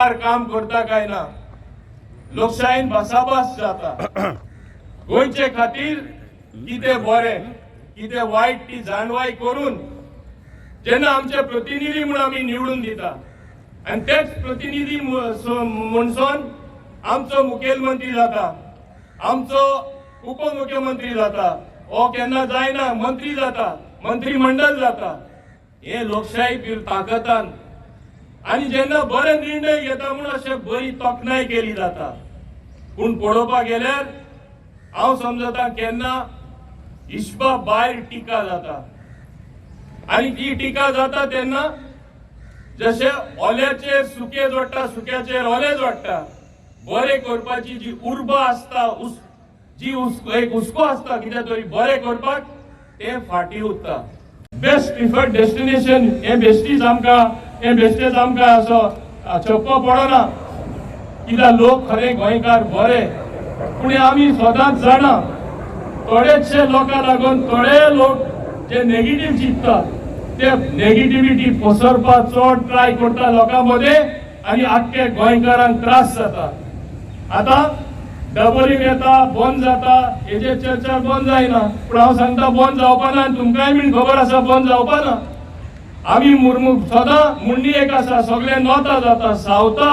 सरकार काम करता काय ना. लोकशायेन भासाभास जाता. गोंयचे खातीर कितें बरें, कितें वायट ती जाणवाय करून जेन्ना आमचे प्रतिनिधी म्हूण आमी निवडून दिता आनी तेच प्रतिनिधी म्हणसोन आमचो मुखेलमंत्री जाता, आमचो उपमुख्यमंत्री जाता, ओ केन्ना जायना मंत्री जाता, मंत्रीमंडळ जाता. हे लोकशाही ताकदान आनी जेन्ना बरे निर्णय घेता म्हूण अशें बरी तोखणाय केली जाता. पूण पळोवपाक गेल्यार हांव समजता केन्ना हिशबा भायर टिका जाता आनी ती टिका जाता तेन्ना जशें ओल्याचेर सुके जोडटा, सुक्याचेर ओले जोडटा. बरें करपाची जी उर्बा आसता, जी एक हुस्को आसता कितें तरी बरें करपाक, तें फाटीं उरता. बेस्ट प्रिफर्ड डेस्टिनेशन हें बेश्टीच आमकां, हें बेश्टेच आमकां असो चप्पो पडना, कित्याक लोक खरें गोंयकार बरे. पूण हें आमी सदांच जाणा, थोडेचशे लोकां लागून थोडे लोक जे नेगेटीव चिंतता ते नेगेटिविटी पसरपाक चड ट्राय करता लोकां मदें आनी आख्खे गोंयकारांक त्रास जाता. आतां डबोलीम येता, बंद जाता, हेजेर चर्चा बंद जायना. पूण हांव सांगता, बंद जावपा ना आनी तुमकांय बीन खबर आसा, बंद जावपा ना. आमी मुर्मू सदां मुंडी एक आसा, सगळे नॉर्था जाता, सावथा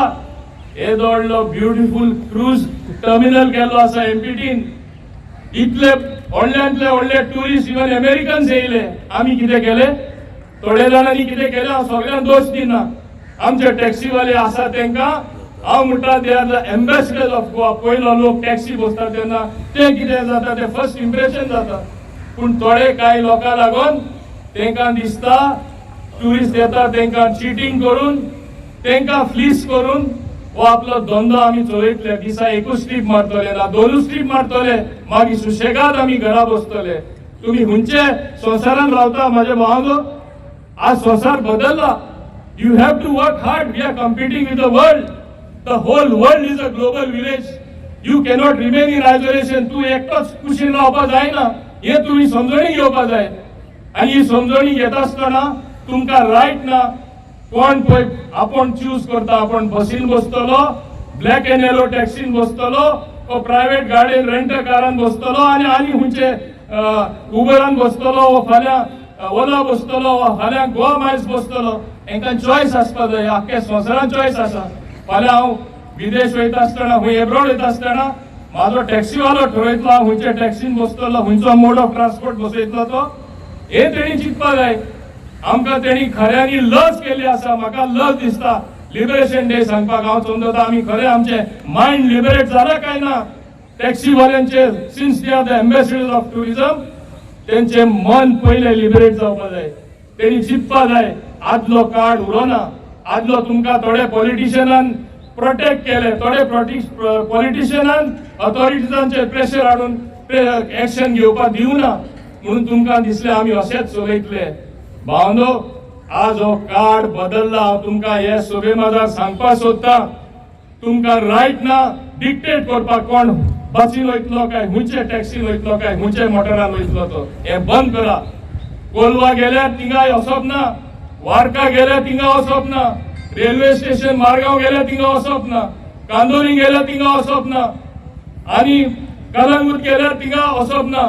येदो व्हडलो ब्युटिफूल क्रूज टर्मिनल केल्लो आसा एमपीटीन. इतले व्हडल्यांतले व्हडले ट्युरिस्ट, इवन अमेरिकन्स येयले. आमी कितें केलें? थोडे जाणांनी कितें केलें, हांव सगळ्यांक दोश दिना. आमचे टॅक्सीवाले आसा तांकां हांव म्हणटा, they are the ambassadors of Goa. पयलो लोक टॅक्सी बसता तेन्ना ते कितें जाता, ते फर्स्ट इम्प्रेशन जाता. पूण थोडे कांय लोकां लागून तांकां दिसता ट्युरिस्ट येता, तांकां चिटींग करून, तांकां फ्लीस करून हो आपलो धंदो आमी चलयतले. दिसा एकूच ट्रीप मारतले ना दोनूच ट्रीप मारतले, मागीर सुशेगाद आमी घरा बसतले. तुमी खंयचे संवसारान रावता, म्हाजे भावांनो? आज संवसार बदलला. You have to work hard. We are competing with the world. The whole world is a global village. You cannot remain in isolation. तूं एकटोच कुशीन रावपा जायना. हें तुमी समजणी घेवपा जाय आनी ही समजणी घेता आसतना तुमकां रायट ना. कोण पळय आपूण चूज करता, आपूण बसीन बसतलो, ब्लॅक अँड येलो टॅक्सीन बसतलो, वो प्रायव्हेट गाडयेन रेंट कारान बसतलो आनी आनी खंयचे उबरान बसतलो, वो फाल्यां ओला बसतलो, वो फाल्यां गोवा मायल्स बसतलो. हेंकां चॉयस आसपा जाय. आख्ख्या संवसारान चॉयस आसा. फाल्यां हांव विदेश वयता आसतना, खंय एब्रॉड वयता आसतना म्हाजो टॅक्सीवालो ठरयतलो हांव खंयच्या टॅक्सीन बसतलो, खंयचो मोड ऑफ ट्रान्सपोर्ट बसयतलो तो. हे तेणी चिंतपा जाय. आमकां तेणी खऱ्यांनी लज केल्ली आसा. म्हाका लज दिसता लिबरेशन डे सांगपाक. हांव समजता आमी खरें आमचें मायंड लिबरेट जाला काय ना. टॅक्सीवाल्यांचे, since they are the ambassadors of tourism, तेंचे मन पयले लिबरेट जावपा जाय. तेणी चिंतपा जाय, आदलो काळ उरोना. आदलो तुमकां थोडे पॉलिटिशियनान प्रोटेक्ट केले, थोडे पॉलिटिशियनान अथॉरिटीजांचेर प्रेशर हाडून एक्शन घेवपाक दिवना म्हणून तुमकां दिसलें आमी अशेंच चलयतले. भावनो, आज हो काळ बदलला. हांव तुमकां हे सभे माजार सांगपाक सोदता, तुमकां रायट ना डिक्टेट करपाक कोण बसीन वयतलो काय खंयचे टॅक्सीन वयतलो काय खंयचे मोटरान वयतलो तो. हें बंद करा. कोलवा गेल्यार थिंगाय वचप ना, वार्का गेल्यार थिंगा वचप ना, रेल्वे स्टेशन मारगांव गेल्यार थिंगा वचप ना, कांदोली गेल्यार थिंगा वचप ना आनी कलंगूट गेल्यार थिंगा वचप ना.